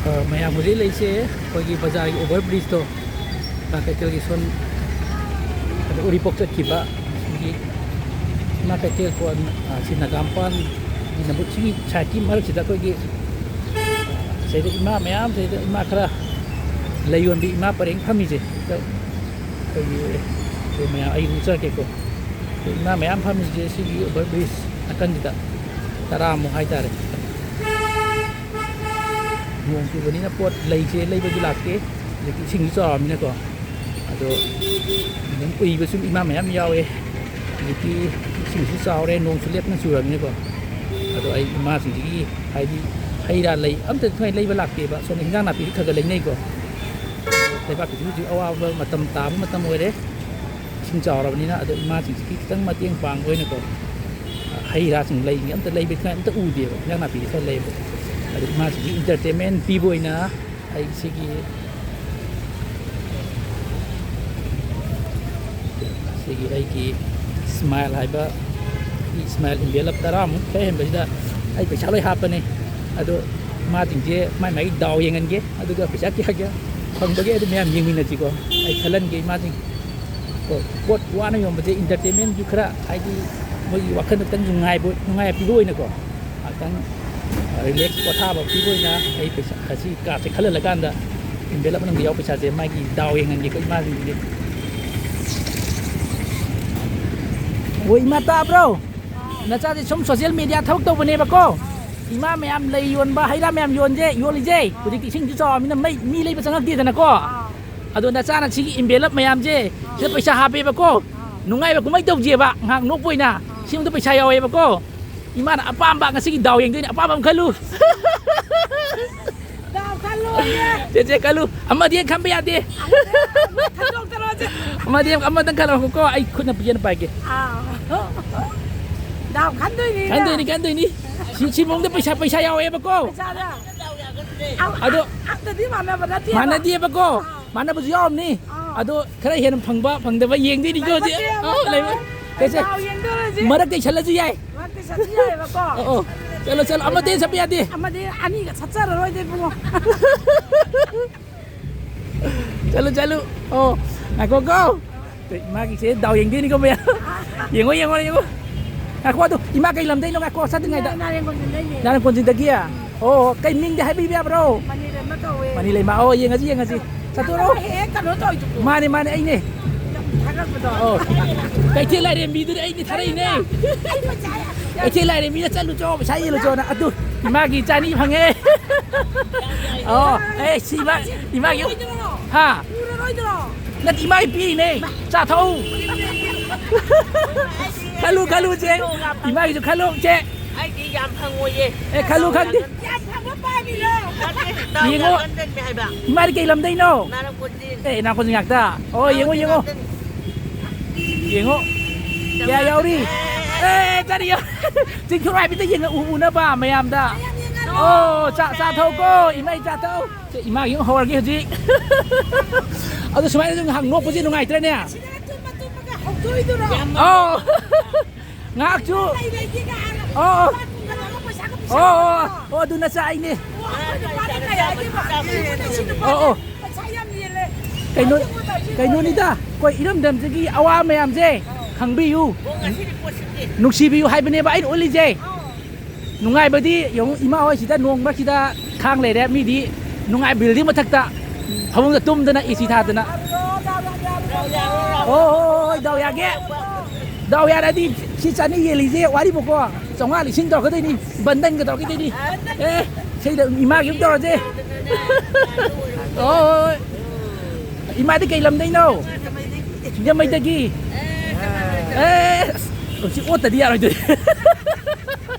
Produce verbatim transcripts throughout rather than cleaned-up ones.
ꯑ, ꯃꯌꯥꯝ ꯍꯧꯖꯤꯛ ꯂꯩꯁꯦ ꯑꯩꯈꯣꯏꯒꯤ ꯕꯖꯥꯔꯒꯤ over bridgeꯇꯣ, ꯏꯃꯥ ꯀꯩꯊꯦꯜꯒꯤ ꯁꯣꯝ, ꯑꯗ ꯎꯔꯤꯄꯣꯛ ꯆꯠꯈꯤꯕ, ꯁꯤꯒꯤ ꯏꯃꯥ ꯀꯩꯊꯦꯜ ꯀꯣꯟ, ꯑ, ꯁꯤ ꯅꯒꯥꯝꯄꯥꯟꯒꯤ ꯅꯕꯨꯛ, ꯁꯤꯒꯤ sideꯀꯤ ꯃꯔꯛꯁꯤꯗ ꯑꯩꯈꯣꯏꯒꯤ, ꯑ, ꯁꯤꯗ ꯏꯃꯥ ꯃꯌꯥꯝ, ꯁꯤꯗ ꯏꯃꯥ ꯈꯔ ꯂꯩ ꯌꯣꯟꯕꯤ ꯏꯃꯥ ꯄꯔꯦꯡ ꯐꯝꯃꯤꯁꯦ, ꯁꯤꯗ ꯑꯩꯈꯣꯏꯒꯤ, ꯑꯩꯈꯣꯏ ꯃꯌꯥꯝ, ꯑꯩ ꯎꯠꯆꯔꯛꯀꯦꯀꯣ꯫ ꯏꯃꯥ ꯃꯌꯥꯝ ꯐꯝꯃꯤꯁꯦ ꯁꯤꯒꯤ over bridge ꯅꯥꯀꯟꯁꯤꯗ ꯇꯔꯥꯃꯨꯛ ꯍꯥꯏꯇꯥꯔꯦ꯫ ꯅꯣꯡ ꯆꯨꯕꯅꯤꯅ ꯄꯣꯠ ꯂꯩꯁꯦ ꯂꯩꯕꯁꯨ ꯂꯥꯛꯇꯦ꯫ ꯍꯧꯖꯤꯛꯇꯤ ꯏꯁꯤꯡꯁꯨ ꯆꯥꯎꯔꯕꯅꯤꯅꯀꯣ꯫ ꯑꯗꯣ ꯑꯗꯨꯝ ꯎꯏꯕꯁꯨ ꯏꯃꯥ ꯃꯌꯥꯝ ꯌꯥꯎꯋꯦ꯫ ꯍꯧꯖꯤꯛꯇꯤ ꯏꯁꯤꯡꯁꯨ ꯆꯥꯎꯔꯦ, ꯅꯣꯡꯁꯨ ꯂꯦꯞꯇꯅ ꯆꯨꯔꯕꯅꯤꯅꯀꯣ꯫ ꯑꯗꯣ ꯑꯩ ꯏꯃꯥꯁꯤꯡꯁꯤꯒꯤ, ꯍꯥꯏꯗꯤ, ꯍꯩ ꯔꯥ ꯂꯩ ꯑꯝꯇ ꯊꯣꯏꯅ ꯂꯩꯕ ꯂꯥꯛꯇꯦꯕ꯫ ꯁꯣꯝꯗ ꯍꯤꯟꯖꯥꯡ ꯅꯥꯄꯤꯗꯤ ꯈꯔ ꯈꯔ ꯂꯩꯅꯩꯀꯣ꯫ ꯂꯩꯕꯥꯛꯀꯤꯁꯨ ꯍꯧꯖꯤꯛ ꯑꯋꯥꯕ ꯃꯇꯝ ꯇꯥꯕ ꯃꯇꯝ ꯑꯣꯏꯔꯦ꯫ ꯏꯁꯤꯡ ꯆꯥꯎꯔꯕꯅꯤꯅ꯫ ꯑꯗꯣ ꯏꯃꯥꯁꯤꯡꯁꯤꯒꯤ ꯈꯤꯇꯪ ꯃꯇꯦꯡ ꯄꯥꯡꯕ ꯑꯣꯏꯅꯀꯣ, ꯍꯩ ꯔꯥꯁꯤꯡ ꯂꯩ ꯑꯝꯇ ꯂꯩꯕ ꯊꯣꯏꯅ ꯑꯝꯇ ꯎꯗꯦꯕ꯫ ꯍꯤꯟꯖꯥꯡ ꯅꯥꯄꯤꯗꯤ ꯈꯔ ꯂꯩꯌꯦꯕ꯫ ꯑꯗꯣ ꯏꯃꯥꯁꯤꯡꯒꯤ entertainment ꯄꯤꯕ ꯑꯣꯏꯅ ꯑꯩ ꯁꯤꯒꯤ, ꯁꯤꯒꯤ ꯑꯩꯒꯤ smile ꯍꯥꯏꯕ, smile envelope ꯇꯔꯥꯃꯨꯛ ꯈꯔ ꯍꯦꯟꯕꯁꯤꯗ ꯑꯩ ꯄꯩꯁꯥ ꯂꯣꯏ ꯍꯥꯞꯄꯅꯤ꯫ ꯑꯗꯣ ꯏꯃꯥꯁꯤꯡꯁꯦ ꯃꯥꯏ ꯃꯥꯏ ꯗꯥꯎ ꯌꯦꯡꯍꯟꯒꯦ, ꯑꯗꯨꯒ ꯄꯩꯁꯥ ꯀꯌꯥ ꯀꯌꯥ ꯐꯪꯕꯒꯦ ꯑꯗꯨ ꯃꯌꯥꯝ ꯌꯦꯡꯃꯤꯟꯅꯁꯤꯀꯣ꯫ ꯑꯩ ꯈꯜꯍꯟꯒꯦ ꯏꯃꯥꯁꯤꯡ꯫ ꯄꯣꯠ ꯋꯥꯅ ꯌꯣꯟꯕꯁꯦ entertainmentꯁꯨ ꯈꯔ, ꯍꯥꯏꯗꯤ, ꯃꯣꯏꯒꯤ ꯋꯥꯈꯜꯗ ꯈꯤꯇꯪ ꯅꯨꯡꯉꯥꯏꯕ, ꯅꯨꯡꯉꯥꯏꯕ ꯄꯤꯕ ꯑꯣꯏꯅꯀꯣ, ꯉꯥꯛꯇꯪ relax ꯄꯣꯊꯥꯕ ꯄꯤꯕ ꯑꯣꯏꯅ ꯑꯩ ꯄꯩꯁꯥ, ꯑꯁꯤ cardꯁꯦ ꯈꯜꯍꯜꯂꯀꯥꯟꯗ envelope ꯃꯅꯨꯡꯗ ꯌꯥꯎꯕ ꯄꯩꯁꯥꯁꯦ ꯃꯥꯒꯤ ꯗꯥꯎ ꯌꯦꯡꯍꯟꯒꯦꯀꯣ ꯏꯃꯥꯁꯤꯡꯁꯤꯒꯤ꯫ ꯑꯣ, ꯏꯃꯥ ꯇꯥꯕ꯭ꯔꯣ? ꯅꯆꯥꯁꯦ ꯁꯨꯝ social media ꯊꯕꯛ ꯇꯧꯕꯅꯦꯕꯀꯣ꯫ ꯏꯃꯥ ꯃꯌꯥꯝ ꯂꯩ ꯌꯣꯟꯕ, ꯍꯩ ꯔꯥ ꯃꯌꯥꯝ ꯌꯣꯟꯁꯦ, ꯌꯣꯜꯂꯤꯁꯦ꯫ ꯍꯧꯖꯤꯛꯇꯤ ꯏꯁꯤꯡꯁꯨ ꯆꯥꯎꯔꯕꯅꯤꯅ ꯃꯩ, ꯃꯤ ꯂꯩꯕ ꯆꯪꯉꯛꯇꯦꯗꯅꯀꯣ꯫ ꯑꯗꯣ ꯅꯆꯥꯅ ꯁꯤꯒꯤ envelope ꯃꯌꯥꯝꯁꯦ ꯁꯤꯗ ꯄꯩꯁꯥ ꯍꯥꯞꯄꯦꯕꯀꯣ꯫ ꯅꯨꯡꯉꯥꯏꯕ ꯀꯨꯝꯍꯩ ꯇꯧꯁꯦꯕ, ꯉꯥꯏꯍꯥꯛ ꯅꯣꯛꯄ ꯑꯣꯏꯅ꯫ ꯁꯤꯃꯗ ꯄꯩꯁꯥ ꯌꯥꯎꯋꯦꯕꯀꯣ꯫ ꯏꯃꯥꯅ ꯑꯄꯥꯝꯕ ꯉꯁꯤꯒꯤ ꯗꯥꯎ ꯌꯦꯡꯗꯣꯏꯅꯦ, ꯑꯄꯥꯝꯕ ꯑꯃ ꯈꯜꯂꯨ꯫ ꯗꯥꯎ ꯈꯜꯂꯣꯁꯦ꯫ ꯆꯦꯆꯦ ꯈꯜꯂꯨ, ꯑꯃꯗꯤ ꯍꯦꯛ ꯈꯟꯕ ꯌꯥꯗꯦ꯫ ꯑꯃꯗꯤ ꯍꯦꯛ ꯈꯟꯗꯣꯛꯇꯔꯣꯁꯦ꯫ ꯑꯃꯗꯤ ꯍꯦꯛ, ꯑꯃꯗꯪ ꯈꯜꯂꯣꯀꯣ, ꯑꯩ ꯈꯨꯠꯅ ꯄꯤꯖꯅ ꯄꯥꯏꯒꯦ꯫ ꯑꯥ꯫ ꯗꯥꯎ ꯈꯟꯗꯣꯏꯅꯤꯅꯦ꯫ ꯈꯟꯗꯣꯏꯅꯤ, ꯈꯟꯗꯣꯏꯅꯤ꯫ ꯁꯤ, ꯁꯤ ꯃꯑꯣꯡꯗ ꯄꯩꯁꯥ, ꯄꯩꯁꯥ ꯌꯥꯎꯋꯦꯕꯀꯣ꯫ ꯄꯩꯁꯥꯗ꯫ ꯑꯝ-, ꯑꯗꯣ ꯑꯝꯇꯗꯤ ꯃꯥꯟꯅꯕ ꯅꯠꯇꯦꯕ꯫ ꯃꯥꯟꯅꯗꯦꯕꯀꯣ꯫ ꯑꯥ꯫ ꯃꯥꯟꯅꯕꯁꯨ ꯌꯥꯎꯔꯝꯅꯤ꯫ ꯑꯥ꯫ ꯑꯗꯣ ꯈꯔ ꯍꯦꯟꯅ ꯐꯪꯕ, ꯐꯪꯗꯕ ꯌꯦꯡꯗꯣꯏꯅꯤꯀꯣ ꯍꯧꯖꯤꯛ꯫ ꯂꯩꯕ ꯑꯧ, ꯂꯩꯕ꯫ ꯌꯦꯡꯗꯣꯏꯅꯤ꯫ ꯀꯩꯁꯦ? ꯗꯥꯎ ꯌꯦꯡꯗꯣꯏꯔꯣ ꯍꯧꯖꯤꯛ? ꯃꯔꯛꯇ ꯏꯁꯜꯂꯁꯨ ꯌꯥꯏ꯫ ꯃꯔꯛꯇ ꯏꯁꯜꯂꯁꯨ ꯌꯥꯏꯑꯕꯀꯣ꯫ ꯑꯧ, ꯑꯧ꯫ ꯆꯠꯂꯣ, ꯆꯠꯂꯣ, ꯑꯃꯗꯤ ꯆꯠꯄ ꯌꯥꯗꯦ꯫ ꯑꯃꯗꯤ ꯑꯅꯤꯒ ꯆꯠꯆꯔꯔꯣꯏꯗ, ꯏꯕꯨꯡꯉꯣ꯫ ꯆꯠꯂꯨ, ꯆꯠꯂꯨ꯫ ꯑꯣ, ꯉꯥꯏꯈꯣꯀꯣ꯫ ꯏꯃꯥꯒꯤꯁꯦ ꯗꯥꯎ ꯌꯦꯡꯗꯣꯏꯅꯤꯀꯣ, ꯃꯌꯥꯝ꯫ ꯌꯦꯡꯉꯣ, ꯌꯦꯡꯉꯣ, ꯌꯦꯡꯉꯣ꯫ ꯉꯥꯏꯈꯣ, ꯑꯗꯨ ꯏꯃꯥ ꯀꯩ ꯂꯝꯗꯩꯅꯣ? ꯉꯥꯏꯈꯣ, ꯆꯠꯇ꯭ꯔꯤꯉꯩꯗ꯫ ꯅꯥ-, ꯅꯥꯔꯦꯟ ꯀꯣꯟꯖꯤꯟꯗꯩꯅꯦ꯫ ꯅꯥꯔꯦꯟ ꯀꯣꯟꯖꯤꯟꯗꯒꯤ? ꯑꯣ, ꯀꯩ ꯃꯤꯡꯗꯤ ꯍꯥꯏꯕꯤꯕ ꯌꯥꯕ꯭ꯔꯣ? ꯃꯅꯤꯔꯦꯝꯕ ꯀꯧꯋꯦ꯫ ꯃꯅꯤ ꯂꯩꯃ꯫ ꯑꯣ, ꯌꯦꯡꯉꯁꯤ, ꯌꯦꯡꯉꯁꯤ꯫ ꯆꯠꯇꯣꯔꯣ? ꯍꯦꯛ ꯀꯩꯅꯣ ꯇꯧꯔꯤꯗꯨꯕꯨ꯫ ꯃꯥꯅꯦ, ꯃꯥꯅꯦ, ꯑꯩꯅꯦ꯫ ꯌꯥꯝ ꯊꯥꯒꯠꯄꯗꯣ꯫ ꯑꯣ꯫ ꯀꯩꯊꯦꯜ ꯂꯥꯏꯔꯦꯝꯕꯤꯗꯨꯅꯦ ꯑꯩꯅꯦ ꯊꯥꯔꯛꯏꯅꯦ꯫ ꯑꯩ ꯄꯩꯁꯥ ꯌꯥꯝ ꯀꯩꯊꯦꯜ ꯂꯥꯏꯔꯦꯝꯕꯤꯗ ꯆꯠꯂꯨꯆꯣ, ꯄꯩꯁꯥ ꯌꯦꯜꯂꯨꯆꯣꯅ꯫ ꯑꯗꯨ ꯏꯃꯥꯒꯤ ꯆꯥꯅꯤ ꯐꯪꯉꯦ꯫ ꯑꯣ, ꯑꯦ, ꯁꯤ ꯏꯃꯥ, ꯏꯃꯥꯒꯤ꯫ ꯄꯨꯔꯔꯣꯏꯗ꯭ꯔꯣ? ꯍꯥ? ꯄꯨꯔꯔꯣꯏꯗ꯭ꯔꯣ? ꯅꯠꯇꯦ, ꯏꯃꯥꯒꯤ ꯄꯤꯔꯤꯅꯦ꯫ ꯆꯥꯊꯣꯛꯎ꯫ ꯈꯜꯂꯨ, ꯈꯜꯂꯨ, ꯆꯦ꯫ ꯏꯃꯥꯒꯤꯁꯨ ꯈꯜꯂꯨ, ꯆꯦ꯫ ꯑꯩꯗꯤ ꯌꯥꯝ ꯐꯪꯉꯣꯏꯌꯦ꯫ ꯑꯦ, ꯈꯜꯂꯨ, ꯈꯪꯗꯦ꯫ ꯌꯥꯝ ꯐꯪꯕ ꯄꯥꯝꯃꯤꯔꯣ? ꯅꯠꯇꯦ, ꯗꯥꯎ ꯌꯦꯡꯉꯣ꯫ ꯌꯥꯒꯟꯗꯕꯅꯦ ꯍꯥꯏꯕ꯫ ꯏꯃꯥꯗꯤ ꯀꯩ ꯂꯝꯗꯩꯅꯣ? ꯅꯥꯔꯛꯄ ꯑꯦ, ꯏꯅꯥꯛ ꯈꯨꯟꯁꯤ ꯉꯥꯛꯇ꯫ ꯑꯣ, ꯌꯦꯡꯉꯣ, ꯌꯦꯡꯉꯣ꯫ ꯌꯦꯡꯉꯣ꯫ ꯀꯌꯥ ꯌꯥꯎꯔꯤ? ꯑꯦ, ꯆꯠꯂꯤ, ꯌꯥꯎꯔꯤ꯫ ꯆꯤꯡꯊꯣꯛ ꯍꯥꯏꯐꯦꯠꯇ ꯌꯦꯡꯉ ꯎ-, ꯎꯅꯕ ꯃꯌꯥꯝꯗ꯫ ꯑꯣ, ꯆꯥ, ꯆꯥ ꯊꯛꯎꯀꯣ, ꯏꯃꯥꯏ ꯆꯥ ꯊꯛꯎ꯫ ꯁꯦ, ꯏꯃꯥꯒꯤ ꯑꯃꯨꯛ ꯍꯧꯔꯒꯦ ꯍꯧꯖꯤꯛ꯫ ꯑꯗꯨ ꯁꯨꯃꯥꯏꯅ ꯑꯗꯨꯝ ꯉꯥꯏꯍꯥꯛ ꯅꯣꯛꯄꯁꯦ ꯅꯨꯡꯉꯥꯏꯇ꯭ꯔꯅꯦ? ꯁꯤꯗ ꯇꯨꯝꯃ ꯇꯨꯝꯃꯒ ꯍꯧꯗꯣꯛꯏꯗꯨꯔꯣ? ꯑꯧ꯫ ꯉꯥꯏꯍꯥꯛꯁꯨ꯫ ꯂꯩ ꯂꯩꯇꯦꯒ ꯍꯥꯏꯔꯒ ꯑꯣ, ꯑꯣ꯫ ꯂꯨꯄꯥ ꯀꯨꯟꯒ ꯂꯧꯔꯒ ꯄꯩꯁꯥꯒ ꯑꯣ, ꯑꯣ, ꯄꯤꯁꯜꯂꯛꯑꯣ꯫ ꯑꯣ, ꯑꯗꯨ ꯅꯆꯥ ꯑꯩꯅꯦ꯫ ꯑꯣ, ꯑꯩꯈꯣꯏ ꯅꯨꯄꯥꯗꯤ ꯀꯌꯥ ꯍꯥꯏꯗꯦꯕ꯫ ꯑꯣ, ꯑꯣ꯫ ꯄꯩꯁꯥ ꯌꯥꯝ ꯌꯦꯜꯂꯦ꯫ ꯀꯩꯅꯣ, ꯍꯥꯏꯗꯤ ꯑꯩꯈꯣꯏ ꯇꯧꯔꯤꯁꯦ ꯀꯩꯅꯣꯅꯤꯗ, ꯑꯩꯈꯣꯏ ꯏꯔꯝꯗꯝꯁꯤꯒꯤ ꯑꯋꯥ ꯃꯌꯥꯝꯁꯦ ꯈꯪꯕꯤꯌꯨ, ꯅꯨꯡꯁꯤꯕꯤꯌꯨ ꯍꯥꯏꯕꯅꯦꯕ ꯑꯩꯅ ꯎꯠꯂꯤꯁꯦ꯫ ꯑꯧ꯫ ꯅꯨꯡꯉꯥꯏꯕꯗꯤ ꯌꯦꯡꯉꯨ, ꯏꯃꯥ ꯍꯣꯏ ꯁꯤꯗ ꯅꯣꯡ ꯃꯔꯛꯁꯤꯗ ꯈꯥꯡ ꯂꯩꯔꯦ, ꯃꯤꯗꯤ ꯅꯨꯡꯉꯥꯏ, building ꯃꯊꯛꯇ ꯐꯃꯨꯡꯗ ꯇꯨꯝꯗꯅ AC ꯊꯥꯗꯅ꯫ ꯑꯣ, ꯍꯣꯏ, ꯍꯣꯏ, ꯍꯣꯏ, ꯗꯥꯎ ꯌꯥꯒꯦ꯫ ꯗꯥꯎ ꯌꯥꯔꯗꯤ ꯁꯤ ꯆꯅꯤ ꯌꯦꯜꯂꯤꯁꯦ ꯋꯥꯔꯤꯕꯨꯀꯣ, ꯆꯥꯝꯃꯉꯥ ꯂꯤꯁꯤꯡ ꯇꯧꯔꯛꯀꯗꯣꯏꯅꯤ, ꯕꯟꯗꯟꯒ ꯇꯧꯔꯛꯀꯗꯣꯏꯅꯤ꯫ ꯑꯦ, ꯁꯤꯗ ꯏꯃꯥꯒꯤ ꯑꯃ ꯇꯧꯔꯁꯦ꯫ ꯑꯣ, ꯍꯣꯏ, ꯍꯣꯏ꯫ ꯏꯃꯥꯗꯤ ꯀꯩ ꯂꯝꯗꯩꯅꯣ? ꯁꯤꯡꯖꯃꯩꯗꯒꯤ꯫ ꯑꯦ, ꯑꯁ, ꯁꯤ ꯑꯣꯠꯇꯗꯤ ꯌꯥꯔꯣꯏꯗꯣꯏ꯫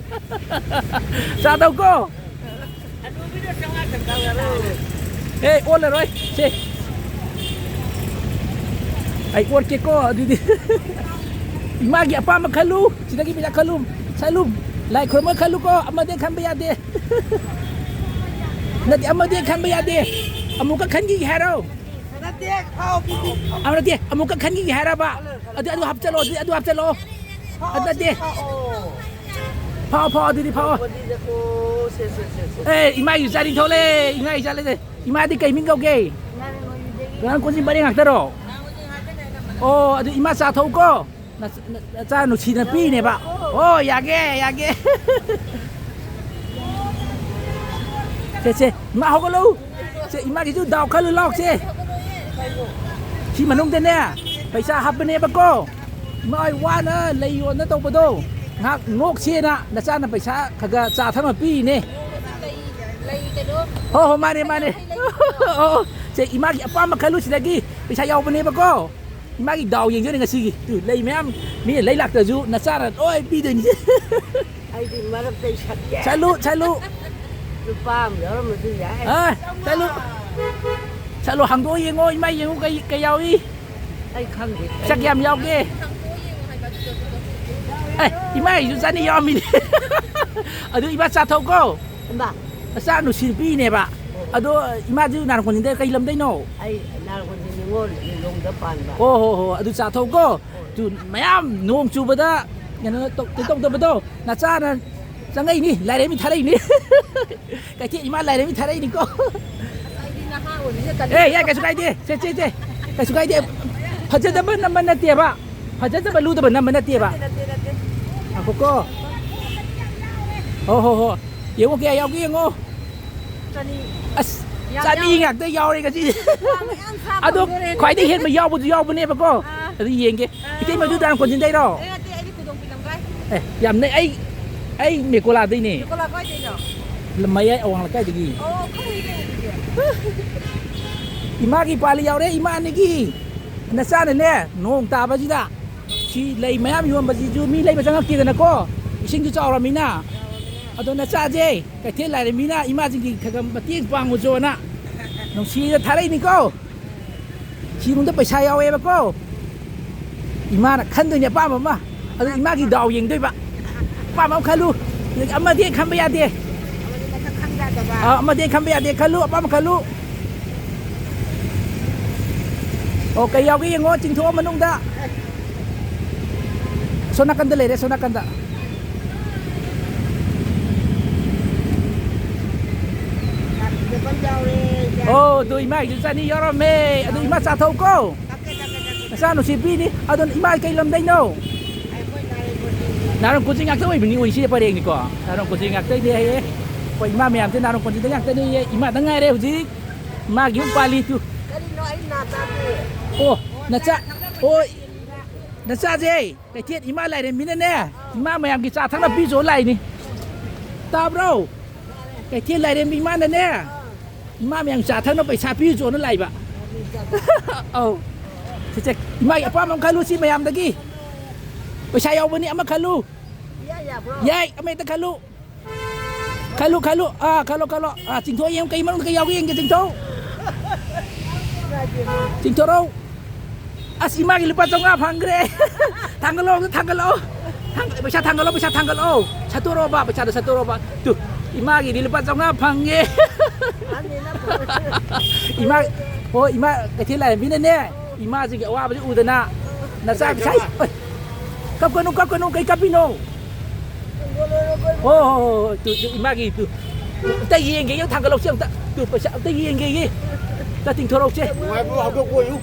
ꯆꯥꯗꯧꯀꯣ꯫ ꯑꯦ, ꯑꯣꯜꯂꯔꯣꯏ꯫ ꯁꯦ꯫ ꯑꯩ ꯑꯣꯠꯀꯦꯀꯣ, ꯑꯗꯨꯗꯤ꯫ ꯏꯃꯥꯒꯤ ꯑꯄꯥꯝꯕ ꯈꯜꯂꯨ꯫ ꯁꯤꯗꯒꯤ ꯄꯩꯁꯥ ꯈꯜꯂꯨ꯫ ꯈꯜꯂꯨ꯫ ꯂꯥꯏ ꯈꯨꯔꯨꯝꯕ ꯈꯜꯂꯨꯀꯣ꯫ ꯑꯃꯗꯤ ꯈꯟꯕ ꯌꯥꯗꯦ꯫ ꯅꯠꯇꯦ, ꯑꯃꯗꯤ ꯈꯟꯕ ꯌꯥꯗꯦ꯫ ꯑꯃꯨꯛꯀ ꯈꯟꯈꯤꯒꯦ ꯍꯥꯏꯔꯣ? ꯅꯠꯇꯦ, ꯈꯥꯎ ꯄꯤꯕꯤ꯫ ꯑ, ꯅꯠꯇꯦ, ꯑꯃꯨꯛꯀ ꯈꯟꯈꯤꯒꯦ ꯍꯥꯏꯔꯕ? ꯑꯗꯨ, ꯑꯗꯨ ꯍꯥꯞꯆꯜꯂꯣ, ꯑꯗꯨꯗꯤ ꯑꯗꯨ ꯍꯥꯞꯆꯜꯂꯣ꯫ ꯈꯥꯎ ꯑꯗꯨ ꯅꯠꯇꯦ꯫ ꯄꯤꯕꯤ, ꯈꯥꯎ꯫ ꯐꯥꯎ, ꯐꯥꯎ, ꯑꯗꯨꯗꯤ ꯐꯥꯎ꯫ ꯃꯣꯗꯤꯗꯀꯣ, ꯁꯦ, ꯁꯦ, ꯁꯦ, ꯁꯦ꯫ ꯑꯦ, ꯏꯃꯥꯒꯤ ꯆꯥꯅꯤꯡ ꯊꯣꯛꯂꯦ, ꯏꯃꯥꯒꯤ ꯆꯥꯅꯤꯡ꯫ ꯏꯃꯥꯗꯤ ꯀꯩ ꯃꯤꯡ ꯀꯧꯒꯦ? ꯉꯥꯔꯤꯉꯣꯏꯗꯒꯤ꯫ ꯉꯔꯥꯡ ꯀꯣꯟꯖꯤꯟ ꯄꯔꯦꯡ ꯉꯥꯛꯇꯔꯣ? ꯑꯣ, ꯑꯗꯨ ꯏꯃꯥ ꯆꯥ ꯊꯛꯎꯀꯣ꯫ ꯅꯆꯥ ꯅꯨꯡꯁꯤꯅ ꯄꯤꯅꯦꯕ꯫ ꯑꯣ, ꯌꯥꯒꯦ, ꯌꯥꯒꯦ꯫ ꯁꯦ, ꯁꯦ, ꯏꯃꯥ ꯍꯧꯒꯠꯂꯛꯎ꯫ ꯁꯦ, ꯏꯃꯥꯒꯤꯁꯨ ꯗꯥꯎ ꯈꯜꯂꯨ ꯂꯥꯎ, ꯁꯦ꯫ ꯁꯤ ꯃꯅꯨꯡꯗꯅꯦ, ꯄꯩꯁꯥ ꯍꯥꯞꯄꯅꯦꯕꯀꯣ꯫ ꯏꯃꯥ ꯍꯣꯏ ꯋꯥꯅ ꯂꯩ ꯌꯣꯟꯅ ꯇꯧꯕꯗꯣ, ꯉꯥꯏꯍꯥꯛ ꯅꯣꯛꯁꯦꯅ ꯅꯆꯥꯅ ꯄꯩꯁꯥ ꯈꯔ ꯈꯔ ꯆꯥ ꯊꯛꯅ ꯄꯤꯔꯤꯅꯦ꯫ ꯍꯣ, ꯍꯣ, ꯃꯥꯅꯦ, ꯃꯥꯅꯦ꯫ ꯑꯣ, ꯁꯦ, ꯏꯃꯥꯒꯤ ꯑꯄꯥꯝꯕ ꯈꯜꯂꯨ ꯁꯤꯗꯒꯤ꯫ ꯄꯩꯁꯥ ꯌꯥꯎꯕꯅꯦꯕꯀꯣ꯫ ꯏꯃꯥꯒꯤ ꯗꯥꯎ ꯌꯦꯡꯗꯣꯏꯅꯦ ꯉꯁꯤꯒꯤ꯫ ꯇꯨ, ꯂꯩ ꯃꯌꯥꯝ ꯃꯤꯅ ꯂꯩ ꯂꯥꯛꯇ꯭ꯔꯁꯨ ꯅꯆꯥꯅ ꯂꯣꯏ ꯄꯤꯗꯣꯏꯅꯤ꯫ ꯑꯩꯗꯤ ꯃꯔꯛꯇꯩ ꯁꯠꯀꯦ꯫ ꯆꯠꯂꯨ, ꯆꯠꯂꯨ꯫ ꯂꯨꯄꯥ ꯑꯃ ꯌꯥꯎꯔꯝꯃꯁꯨ ꯌꯥꯏ꯫ ꯑ, ꯆꯠꯂꯨ꯫ ꯆꯠꯂꯨ, ꯍꯥꯡꯗꯣꯛꯑ ꯌꯦꯡꯉꯣ, ꯏꯃꯥ ꯌꯦꯡꯉꯨ ꯀꯩ, ꯀꯩ ꯌꯥꯎꯏ꯫ ꯑꯩ ꯈꯪꯗꯦ꯫ ꯆꯥ ꯀꯌꯥꯝ ꯌꯥꯎꯒꯦ? ꯑꯦ, ꯏꯃꯥꯒꯤꯁꯨ ꯆꯥꯅꯤ ꯌꯥꯎꯔꯝꯃꯤꯅꯦ꯫ ꯑꯗꯨ ꯏꯃꯥ ꯆꯥ ꯊꯛꯎꯀꯣ꯫ ꯏꯃꯥ꯫ ꯅꯆꯥ ꯅꯨꯡꯁꯤꯅ ꯄꯤꯅꯦꯕ꯫ ꯑꯗꯣ ꯏꯃꯥꯁꯨ ꯅꯥꯔꯛꯄꯅꯤꯗ ꯀꯩ ꯂꯝꯗꯩꯅꯣ? ꯑꯩ ꯅꯥꯔꯛꯄꯁꯦ ꯅꯤꯉꯣꯜ ꯂꯤꯂꯣꯡꯗ ꯄꯥꯟꯕ꯫ ꯍꯣ, ꯍꯣ, ꯍꯣ, ꯑꯗꯨ ꯆꯥ ꯊꯛꯎꯀꯣ꯫ ꯍꯣꯏ꯫ ꯇꯨ, ꯃꯌꯥꯝ ꯅꯣꯡ ꯆꯨꯕꯗ ꯀꯩꯅꯣ ꯇꯧ-, ꯀꯩꯅꯣ ꯇꯧꯗꯕꯗꯣ, ꯅꯆꯥꯅ ꯆꯪꯉꯛꯏꯅꯤ, ꯂꯥꯏꯔꯦꯝꯕꯤ ꯊꯥꯔꯛꯏꯅꯤ꯫ ꯀꯩꯊꯦꯜ ꯏꯃꯥ ꯂꯥꯏꯔꯦꯝꯕꯤ ꯊꯥꯔꯛꯏꯅꯤꯀꯣ꯫ ꯑꯁ, ꯑꯩꯗꯤ ꯅꯍꯥ ꯑꯣꯏꯕꯅꯤꯅ ꯇꯜꯂꯤ꯫ ꯑꯦ, ꯌꯥꯏ, ꯀꯩꯁꯨ ꯀꯥꯏꯗꯦ꯫ ꯁꯦ, ꯁꯦ, ꯁꯦ꯫ ꯀꯩꯁꯨ ꯀꯥꯏꯗꯦ꯫ ꯐꯖꯗꯕ ꯅꯝꯕ ꯅꯠꯇꯦꯕ꯫ ꯐꯖꯗꯕ ꯂꯨꯗꯕ ꯅꯝꯕ ꯅꯠꯇꯦꯕ꯫ ꯅꯠꯇꯦ, ꯅꯠꯇꯦ, ꯅꯠꯇꯦ꯫ ꯉꯥꯏꯈꯣꯀꯣ꯫ ꯍꯣ, ꯍꯣ, ꯍꯣ꯫ ꯌꯦꯡꯉꯣ, ꯀꯌꯥ ꯌꯥꯎꯒꯦ ꯌꯦꯡꯉꯣ꯫ ꯆꯅꯤ꯫ ꯑꯁ, ꯌꯥꯝ ꯆꯅꯤ ꯌꯥꯎꯔꯦ꯫ ꯉꯥꯛꯇ ꯌꯥꯎꯔꯦ ꯉꯁꯤꯗꯤ꯫ ꯋꯥ ꯃꯌꯥꯝ ꯆꯥ ꯑꯗꯣ ꯐꯪꯗꯣꯔꯦꯅꯦ꯫ ꯈ꯭ꯋꯥꯏꯗꯒꯤ ꯍꯦꯟꯕ ꯌꯥꯎꯕꯁꯨ ꯌꯥꯎꯕꯅꯦꯕꯀꯣ꯫ ꯑꯥ꯫ ꯑꯗꯨ ꯌꯦꯡꯒꯦ꯫ ꯑꯥ꯫ ꯏꯇꯩꯃꯗꯨ ꯗꯥꯟ ꯀꯣꯟꯖꯤꯟꯗꯩꯔꯣ? ꯑꯦ, ꯅꯠꯇꯦ, ꯑꯩꯗꯤ ꯀꯣꯏꯗꯣꯡꯕꯤ ꯂꯝꯒꯥꯏ꯫ ꯑꯦ, ꯌꯥꯝ ꯅꯛ-, ꯑꯩ, ꯑꯩ ꯃꯦꯀꯣꯂꯥꯗꯩꯅꯦ꯫ ꯃꯦꯀꯣꯂꯥ ꯀꯥꯏꯗꯩꯅꯣ? ꯃꯌꯥꯏ ꯑꯋꯥꯡ ꯂꯩꯀꯥꯏꯗꯒꯤ꯫ ꯑꯣ, ꯈꯪꯉꯤꯅꯦ ꯑꯗꯨꯗꯤ꯫ ꯏꯃꯥꯒꯤ ꯄꯥꯜꯂꯤ ꯌꯥꯎꯔꯦ, ꯏꯃꯥ ꯑꯅꯤꯒꯤ꯫ ꯅꯆꯥꯅꯅꯦ, ꯅꯣꯡ ꯇꯥꯕꯁꯤꯗ ꯁꯤ ꯂꯩ ꯃꯌꯥꯝ ꯌꯣꯟꯕꯁꯤꯁꯨ ꯃꯤ ꯂꯩꯕ ꯆꯪꯉꯛꯇꯦꯗꯅꯀꯣ, ꯏꯁꯤꯡꯁꯨ ꯆꯥꯎꯔꯃꯤꯅ꯫ ꯑꯗꯣ ꯅꯆꯥꯁꯦ ꯀꯩꯊꯦꯜ ꯂꯥꯏꯔꯦꯝꯕꯤꯅ ꯏꯃꯥꯁꯤꯡꯒꯤ ꯈꯔ ꯈꯔ ꯃꯇꯦꯡ ꯄꯥꯡꯉꯨ ꯆꯣꯅ ꯅꯨꯡꯁꯤꯅ ꯊꯥꯔꯛꯏꯅꯤꯀꯣ꯫ ꯁꯤꯒꯨꯝꯕꯗ ꯄꯩꯁꯥ ꯌꯥꯎꯋꯦꯕꯀꯣ꯫ ꯏꯃꯥꯅ ꯈꯟꯗꯣꯏꯅꯦ ꯑꯄꯥꯝꯕ ꯑꯃ꯫ ꯑꯗꯨ ꯏꯃꯥꯒꯤ ꯗꯥꯎ ꯌꯦꯡꯗꯣꯏꯕ꯫ ꯑꯄꯥꯝꯕ ꯑꯃ ꯈꯜꯂꯨ꯫ ꯑꯗꯒꯤ ꯑꯃꯗꯤ ꯍꯦꯛ ꯈꯟꯕ ꯌꯥꯗꯦ꯫ ꯑꯃꯗꯤ ꯃꯊꯛ ꯈꯟ ꯌꯥꯗꯕ꯫ ꯑꯥ, ꯑꯃꯗꯤ ꯍꯦꯛ ꯈꯟꯕ ꯌꯥꯗꯦ꯫ ꯈꯜꯂꯨ, ꯑꯄꯥꯝꯕ ꯈꯜꯂꯨ꯫ ꯑꯣ, ꯀꯩ ꯌꯥꯎꯒꯦ ꯌꯦꯡꯉꯣ, ꯆꯤꯡꯊꯣꯛꯑ ꯃꯅꯨꯡꯗ꯫ ꯑꯁꯣꯝ ꯅꯥꯀꯟꯗ ꯂꯩꯔꯦ, ꯑꯁꯣꯝ ꯅꯥꯀꯟꯗ꯫ ꯑꯣ, ꯑꯗꯨ ꯏꯃꯥꯒꯤꯁꯨ ꯆꯅꯤ ꯌꯥꯎꯔꯝꯃꯦ꯫ ꯑꯗꯨ ꯏꯃꯥ ꯆꯥꯊꯣꯛꯎꯀꯣ꯫ ꯅꯆꯥ ꯅꯨꯡꯁꯤ ꯄꯤꯅꯤ꯫ ꯑꯗꯨ ꯏꯃꯥ ꯀꯩ ꯂꯝꯗꯩꯅꯣ? ꯑꯩꯈꯣꯏ ꯅꯥꯔꯪ ꯀꯣꯟꯖꯩ꯫ ꯅꯥꯔꯪ ꯀꯣꯟꯖꯩ ꯉꯥꯛꯇ ꯑꯣꯏꯕꯅꯤ, ꯑꯣꯏꯁꯤ ꯄꯔꯦꯡꯅꯤꯀꯣ꯫ ꯅꯥꯔꯪ ꯀꯣꯟꯖꯩ ꯉꯥꯛꯇꯩꯅꯦ ꯍꯥꯏꯌꯦ꯫ ꯑꯩꯈꯣꯏ ꯏꯃꯥ ꯃꯌꯥꯝꯁꯦ ꯅꯥꯔꯪ ꯀꯣꯟꯖꯩꯗ ꯉꯥꯛꯇꯅꯦꯌꯦ꯫ ꯏꯃꯥꯗ ꯉꯥꯏꯔꯦ ꯍꯧꯖꯤꯛ꯫ ꯏꯃꯥꯒꯤ ꯑꯃꯨꯛ ꯄꯥꯜꯂꯤ ꯇꯨ꯫ ꯀꯔꯤꯅꯣ ꯑꯩ ꯅꯥ ꯇꯥꯗꯦ꯫ ꯑꯣ, ꯅꯆꯥ-, ꯑꯣ, ꯅꯆꯥꯁꯦ꯫ ꯀꯩꯊꯦꯜ ꯏꯃꯥ ꯂꯥꯏꯔꯦꯝꯕꯤꯅꯅꯦ, ꯏꯃꯥ ꯃꯌꯥꯝꯒꯤ ꯆꯥ ꯊꯛꯅ ꯄꯤꯖꯣ ꯂꯥꯛꯏꯅꯤ꯫ ꯇꯥꯕ꯭ꯔꯣ? ꯀꯩꯊꯦꯜ ꯂꯥꯏꯔꯦꯝꯕꯤ ꯏꯃꯥꯅꯅꯦ, ꯏꯃꯥ ꯃꯌꯥꯝ ꯆꯥ ꯊꯛꯅ ꯄꯩꯁꯥ ꯄꯤꯖꯣꯅ ꯂꯥꯛꯏꯕ꯫ ꯑꯧ꯫ ꯁꯦ, ꯁꯦ, ꯏꯃꯥꯒꯤ ꯑꯄꯥꯝꯕ ꯑꯃ ꯈꯜꯂꯨ ꯁꯤ ꯃꯌꯥꯝꯗꯒꯤ꯫ ꯄꯩꯁꯥ ꯌꯥꯎꯕꯅꯤ, ꯑꯃ ꯈꯜꯂꯨ꯫ ꯏꯌꯥ ꯌꯥꯕ꯭ꯔꯣ? ꯌꯥꯏ, ꯑꯃ ꯍꯦꯛꯇ ꯈꯜꯂꯨ꯫ ꯈꯜꯂꯨ, ꯈꯜꯂꯨ꯫ ꯑꯥ, ꯈꯜꯂꯣ, ꯈꯜꯂꯣ꯫ ꯑꯥ, ꯆꯤꯡꯊꯣꯛꯑ ꯌꯦꯡꯉꯨ, ꯀꯩ ꯃꯅꯨꯡꯗ ꯀꯩ ꯌꯥꯎꯒꯦ ꯌꯦꯡꯒꯦ, ꯆꯤꯡꯊꯣꯛꯎ꯫ ꯆꯤꯡꯊꯣꯔꯛꯎ꯫ ꯑꯁ, ꯏꯃꯥꯒꯤ ꯂꯨꯄꯥ ꯆꯥꯝꯃꯉꯥ ꯐꯪꯈ꯭ꯔꯦ꯫ ꯊꯥꯡꯒꯠꯂꯛꯑꯣ, ꯑꯝꯇ ꯊꯥꯡꯒꯠꯂꯛꯑꯣ꯫ ꯊꯥꯡ-, ꯄꯩꯁꯥ ꯊꯥꯡꯒꯠꯂꯣ, ꯄꯩꯁꯥ ꯊꯥꯡꯒꯠꯂꯛꯑꯣ꯫ ꯁꯠꯇꯣꯔꯛꯑꯣꯕ, ꯄꯩꯁꯥꯗꯣ ꯁꯠꯇꯣꯔꯛꯑꯣꯕ꯫ ꯇꯨ, ꯏꯃꯥꯒꯤꯗꯤ ꯂꯨꯄꯥ ꯆꯥꯝꯃꯉꯥ ꯐꯪꯉꯦ꯫ ꯏꯃꯥ, ꯍꯣꯏ, ꯏꯃꯥ ꯀꯩꯊꯦꯜ ꯂꯥꯏꯔꯦꯝꯕꯤꯅꯅꯦ, ꯏꯃꯥꯁꯤꯒꯤ ꯑꯋꯥꯕꯁꯤ ꯎꯗꯅ, ꯅꯆꯥ ꯄꯩꯁꯥ, ꯀꯞꯀꯅꯨ, ꯀꯞꯀꯅꯨ, ꯀꯩ ꯀꯞꯄꯤꯅꯣ? ꯍꯣ, ꯍꯣ, ꯍꯣ, ꯍꯣ, ꯇꯨ, ꯇꯨ, ꯏꯃꯥꯒꯤ, ꯇꯨ, ꯑꯝꯇ ꯌꯦꯡꯒꯦ, ꯌꯦꯡ ꯊꯥꯡꯒꯠꯂꯛꯁꯦ ꯑꯝꯇ꯫ ꯇꯨ, ꯄꯩꯁꯥ ꯑꯝꯇ ꯌꯦꯡꯒꯦ, ꯌꯦ꯫ ꯑꯝꯇ ꯇꯤꯡꯊꯣꯔꯛꯁꯦ꯫ ꯅꯨꯡꯉꯥꯏꯕ꯭ꯔꯣ? ꯍꯧꯗꯣꯛꯄ ꯑꯣꯏꯌꯨ꯫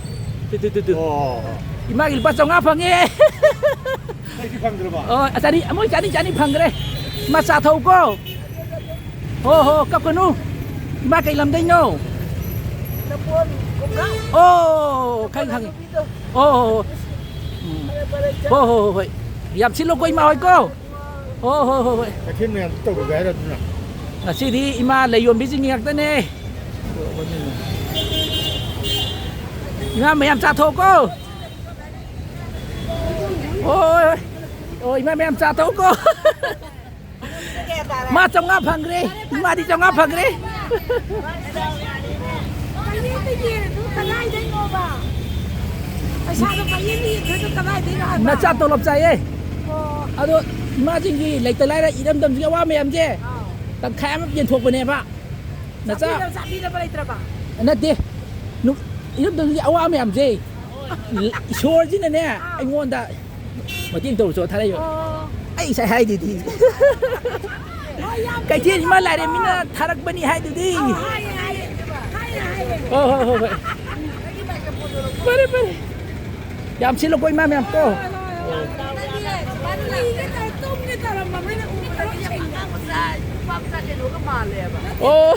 ꯇꯨ, ꯇꯨ, ꯇꯨ, ꯇꯨ꯫ ꯑꯣ꯫ ꯏꯃꯥꯒꯤ ꯂꯨꯄꯥ ꯆꯥꯝꯃꯉꯥ ꯐꯪꯉꯦ꯫ ꯑꯩꯗꯤ ꯐꯪꯗ꯭ꯔꯕ? ꯑꯣ, ꯆꯅꯤ, ꯃꯣꯏ ꯆꯅꯤ, ꯆꯅꯤ ꯐꯪꯈ꯭ꯔꯦ꯫ ꯏꯃꯥ ꯆꯥ ꯊꯛꯎꯀꯣ꯫ ꯍꯣ, ꯍꯣ, ꯀꯞꯀꯅꯨ꯫ ꯏꯃꯥ ꯀꯩ ꯂꯝꯗꯩꯅꯣ? ꯅꯝꯕꯣꯜ ꯈꯣꯡꯒ꯭ꯔꯥꯎ꯫ ꯑꯣ, ꯈꯪꯉꯦ, ꯈꯪꯉꯦ꯫ ꯅꯨꯄꯤꯗꯣ꯫ ꯑꯣ, ꯍꯣ, ꯍꯣ꯫ ꯎꯝ꯫ ꯐꯔꯦ, ꯐꯔꯦ, ꯏꯆꯥ꯫ ꯍꯣ, ꯍꯣ, ꯍꯣ, ꯍꯣꯏ꯫ ꯌꯥꯝ ꯁꯤꯠꯂꯨꯀꯣ, ꯏꯃꯥ ꯍꯣꯏꯀꯣ꯫ ꯍꯣ, ꯍꯣ, ꯍꯣ, ꯍꯣꯏ꯫ ꯀꯩꯊꯦꯜ ꯃꯌꯥꯝꯁꯤ ꯇꯧꯔꯨꯒꯦ ꯍꯥꯏꯔ ꯑꯗꯨꯅ? ꯉꯁꯤꯗꯤ ꯏꯃꯥ ꯂꯩ ꯌꯣꯟꯕꯤꯁꯤꯡꯒꯤ ꯉꯥꯛꯇꯅꯦ꯫ ꯏꯃꯥ ꯃꯌꯥꯝ ꯆꯥꯊꯣꯛꯀꯣ꯫ ꯍꯣꯏ, ꯍꯣꯏ, ꯍꯣꯏ꯫ ꯑꯣ, ꯏꯃꯥ ꯃꯌꯥꯝ ꯆꯥꯊꯣꯛꯀꯣ꯫ ꯃꯥ ꯆꯥꯝꯃꯉꯥ ꯐꯪꯈ꯭ꯦ꯫ ꯏꯃꯥꯗꯤ ꯆꯥꯝꯃꯉꯥ ꯐꯪꯈ꯭ꯔꯦ꯫ ꯄꯪꯌꯦꯟꯗ ꯌꯦꯟꯗꯨ ꯀꯗꯥꯏꯗꯩꯅꯣꯕ? ꯄꯩꯁꯥꯗꯣ ꯄꯪꯌꯦꯟꯗ ꯌꯦꯟꯗꯣꯏꯗꯣ ꯀꯗꯥꯏꯗꯩꯅꯣ ꯍꯥꯏꯕ? ꯅꯆꯥ ꯇꯣꯂꯣꯞ ꯆꯥꯏꯌꯦ꯫ ꯑꯣ꯫ ꯑꯗꯣ ꯏꯃꯥꯁꯤꯡꯒꯤ ꯂꯩꯇ ꯂꯥꯏꯔ ꯏꯔꯝꯗꯝꯁꯤꯒꯤ ꯑꯋꯥ ꯃꯌꯥꯝꯁꯦ ꯑꯥꯎ꯫ ꯇꯪꯈꯥꯏ ꯑꯃ ꯌꯦꯟꯊꯣꯛꯄꯅꯦꯕ꯫ ꯅꯆꯥ ꯆꯥꯕꯤꯅꯕ, ꯆꯥꯕꯤꯅꯕ ꯂꯩꯇ꯭ꯔꯕ? ꯅꯠꯇꯦ꯫ ꯅꯨ-, ꯏꯔꯝꯗꯝꯁꯤꯒꯤ ꯑꯋꯥ ꯃꯌꯥꯝꯁꯦ ꯏꯁꯣꯔꯁꯤꯅꯅꯦ ꯑꯥ꯫ ꯑꯩꯉꯣꯟꯗ ꯃꯇꯦꯡ ꯇꯧꯔꯨꯆꯣ ꯊꯥꯔꯛꯏꯕ꯫ ꯑꯣ꯫ ꯑꯩ ꯉꯁꯥꯏ ꯍꯥꯏꯗꯨꯗꯤ꯫ ꯑꯣ, ꯀꯩꯊꯦꯜ ꯏꯃꯥ ꯂꯥꯏꯔꯦꯝꯕꯤꯅ ꯊꯥꯔꯛꯄꯅꯤ ꯍꯥꯏꯗꯨꯗꯤ꯫ ꯍꯣꯏ, ꯍꯣꯏ, ꯍꯣꯏ, ꯍꯣꯏ꯫ ꯐꯔꯦ, ꯐꯔꯦ꯫ ꯌꯥꯝ ꯁꯤꯠꯂꯨꯀꯣ, ꯏꯃꯥ ꯃꯌꯥꯝ ꯀꯣ꯫ ꯇꯨꯝꯒꯦ ꯇꯧꯔꯝꯃꯕꯅꯤꯅ ꯎꯕꯗ ꯅꯤꯡꯁꯤꯡꯉꯦ꯫ ꯑꯣ꯫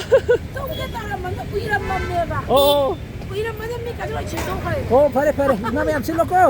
ꯇꯨꯝꯒꯦ ꯇꯧꯔꯝꯃꯕꯅꯤꯅ ꯎꯏꯔꯝꯃꯕꯅꯤ꯫ ꯑꯣ꯫ ꯎꯏꯔꯝꯃꯅꯤ, ꯃꯤꯠꯀꯁꯦ ꯂꯣꯏ ꯁꯤꯠꯇꯣꯛꯈ꯭ꯔꯦ꯫ ꯑꯣ, ꯐꯔꯦ, ꯐꯔꯦ꯫ ꯏꯃꯥ ꯃꯌꯥꯝ ꯁꯤꯠꯂꯨꯀꯣ꯫